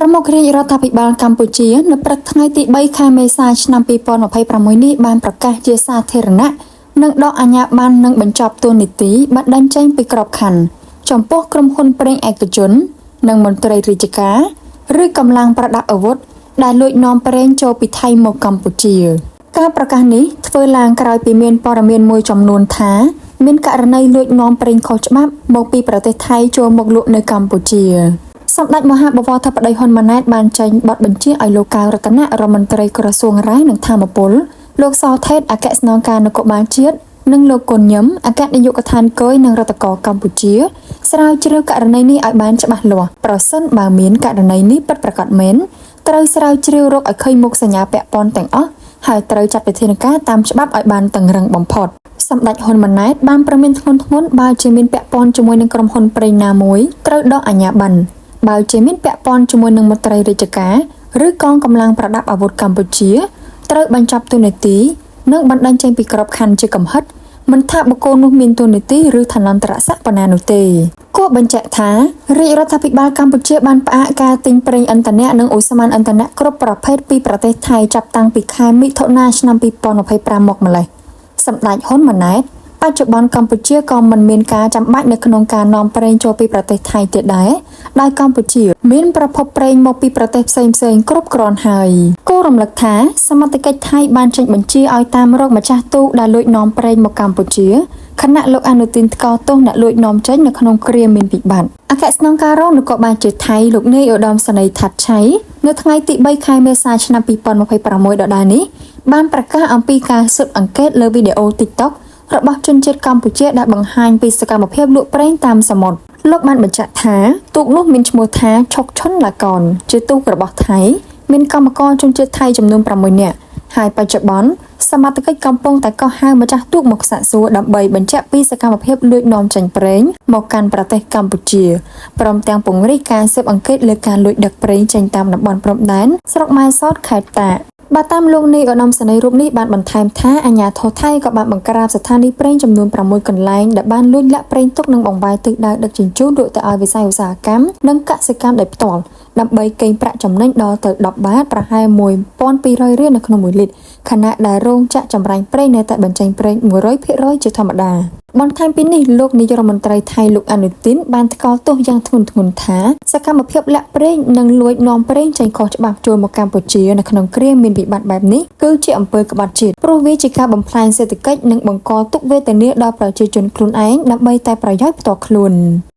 ប្រមុខរាជរដ្ឋាភិបាលកម្ពុជានៅព្រឹកថ្ងៃទី3ខែមេសាឆ្នាំ2026នេះបានប្រកាសជាសាធារណៈនិងដកអាជ្ញាប័ណ្ណនិងបញ្ចប់តួនាទីបណ្តេញចេញពីក្របខ័ណ្ឌចំពោះក្រុមហ៊ុនប្រេងឯកជន និងមន្ត្រីរាជការឬកម្លាំងប្រដាប់អាវុធដែលលួចនាំប្រេងចូលពីថៃមកកម្ពុជា ការប្រកាសនេះធ្វើឡើងក្រោយពីមានព័ត៌មានមួយចំនួនថា មានករណីលួចនាំប្រេងខុសច្បាប់មកពីប្រទេសថៃចូលមកលក់នៅកម្ពុជាសម្ដេចមហាបវរធិបតីហ៊ុនម៉ាណែតបានចេញបទបញ្ជាឲ្យលោកកៅរតនៈរដ្ឋមន្ត្រីក្រសួងរ៉ែនិងថាមពលលោកសថេតអគ្គស្នងការនគរបាលជាតិនិងលោកគុណញឹមអគ្គនាយកដ្ឋានគយនិងរដ្ឋកោកម្ពុជាស្រាវជ្រាវករណីនេះឲ្យបានច្បាស់លាស់ប្រសិនបើមានករណីនេះពិតប្រាកដមែនត្រូវស្រាវជ្រាវរកឲ្យឃើញមុខសញ្ញាពាក់ព័ន្ធទាំងអស់ហើយត្រូវចាត់វិធានការតាមច្បាប់ឲ្យបានតឹងរឹងបំផុតសម្ដេចហ៊ុនម៉ាណែតបានប្រមានធ្ងន់ធ្ងរបើជាមានពាក់ព័ន្ធជាមួយនឹងក្រុមហ៊ុនប្រេងណាមួយត្រូវដកអាជ្ញាប័ណ្ណបើជាមានពាក់ព័ន្ធជាមួយនឹងមន្ត្រីរាជការឬកងកម្លាំងប្រដាប់អាវុធកម្ពុជាត្រូវបញ្ចប់តួនាទីនិងបណ្តេញចេញពីក្របខ័ណ្ឌជាកំហិតមិនថាបុគ្គលនោះមានតួនាទីឬឋានន្តរស័ក្តិប៉ុណ្ណានោះទេគួរបញ្ជាក់ថារាជរដ្ឋាភិបាលកម្ពុជាបានផ្អាកការទិញប្រេងឥន្ធនៈនិងឧស្ម័នឥន្ធនៈគ្រប់ប្រភេទពីប្រទេសថៃចាប់តាំងពីខែមិថុនាឆ្នាំ2025មកម្ល៉េះសម្ដេចហ៊ុនម៉ាណែតបច្ចុប្បន្នកម្ពុជាក៏មិនមានការចាំបាច់នៅក្នុងការនាំប្រេងចូលពីប្រទេសថៃទៀតដែរដោយកម្ពុជាមានប្រភពប្រេងមកពីប្រទេសផ្សេងៗគ្រប់គ្រាន់ហើយគួររំលឹកថាសមត្ថកិច្ចថៃបានចេញបញ្ជាឲ្យតាមរកម្ចាស់ទូកដែលលួចនាំប្រេងមកកម្ពុជាខណៈលោកអនុទិនថ្កោលទោសអ្នកលួចនាំចេញនៅក្នុងគ្រាមានវិបត្តិអគ្គស្នងការរងនគរបាលជាតិថៃលោកនាយឧត្តមសេនីយ៍ថាត់ឆៃនៅថ្ងៃទី3ខែមេសាឆ្នាំ2026ដដែលនេះបានប្រកាសអំពីការស៊ើបអង្កេតលើវីដេអូ TikTok របស់ជនជាតិកម្ពុជាដែលបង្ហាញពីសកម្មភាពលក់ប្រេងតាមសមុទ្រលោកបានបញ្ជាក់ថាទូកនោះមានឈ្មោះថាឈុកឈុនឡាកនជាទូករបស់ថៃមានកម្មករជនជាតិថៃចំនួន6នាក់ហើយបច្ចុប្បន្នសមត្ថកិច្ចកំពុងតែកោះហៅម្ចាស់ទូកមកសាកសួរដើម្បីបញ្ជាក់ពីសកម្មភាពលួចនាំចេញប្រេងមកកាន់ប្រទេសកម្ពុជាព្រមទាំងពង្រីកការស៊ើបអង្កេតលើការលួចដឹកប្រេងចេញតាមតំបន់ព្រំដែនស្រុកម៉ែសតខេត្តតាកបើតាមលោកនាយឧត្តមសេនីយ៍រូបនេះបានបន្ថែមថាអាជ្ញាធរថៃក៏បានបង្ក្រាបស្ថានីយ៍ប្រេងចំនួន6កន្លែងដែលបានលួចលាក់ប្រេងទុកនិងបង្វែរទិសដៅដឹកជញ្ជូនលក់ទៅឲ្យវិស័យឧស្សាហកម្មនិងកសិកម្មដោយផ្ទាល់ដើម្បីកេងប្រាក់ចំណេញដល់ទៅ10បាតប្រហែល1200រៀលនៅក្នុង1លីត្រខណៈដែលរោងចក្រចម្រាញ់ប្រេងនៅតែបញ្ចេញប្រេង100%ជាធម្មតាបន្ថែមពីនេះលោកនាយករដ្ឋមន្ត្រីថៃលោកអនុទិនបានថ្កោលទោសយ៉ាងធ្ងន់ធ្ងរថាសកម្មភាពលាក់ប្រេងនិងលួចនាំប្រេងចេញខុសច្បាប់ចូលមកកម្ពុជានៅក្នុងគ្រាមានវិបត្តិបែបនេះគឺជាអំពើក្បត់ជាតិព្រោះវាជាការបំផ្លាញសេដ្ឋកិច្ចនិងបង្កទុក្ខវេទនាដល់ប្រជាជនខ្លួនឯងដើម្បីតែប្រយោជន៍ផ្ទាល់ខ្លួន។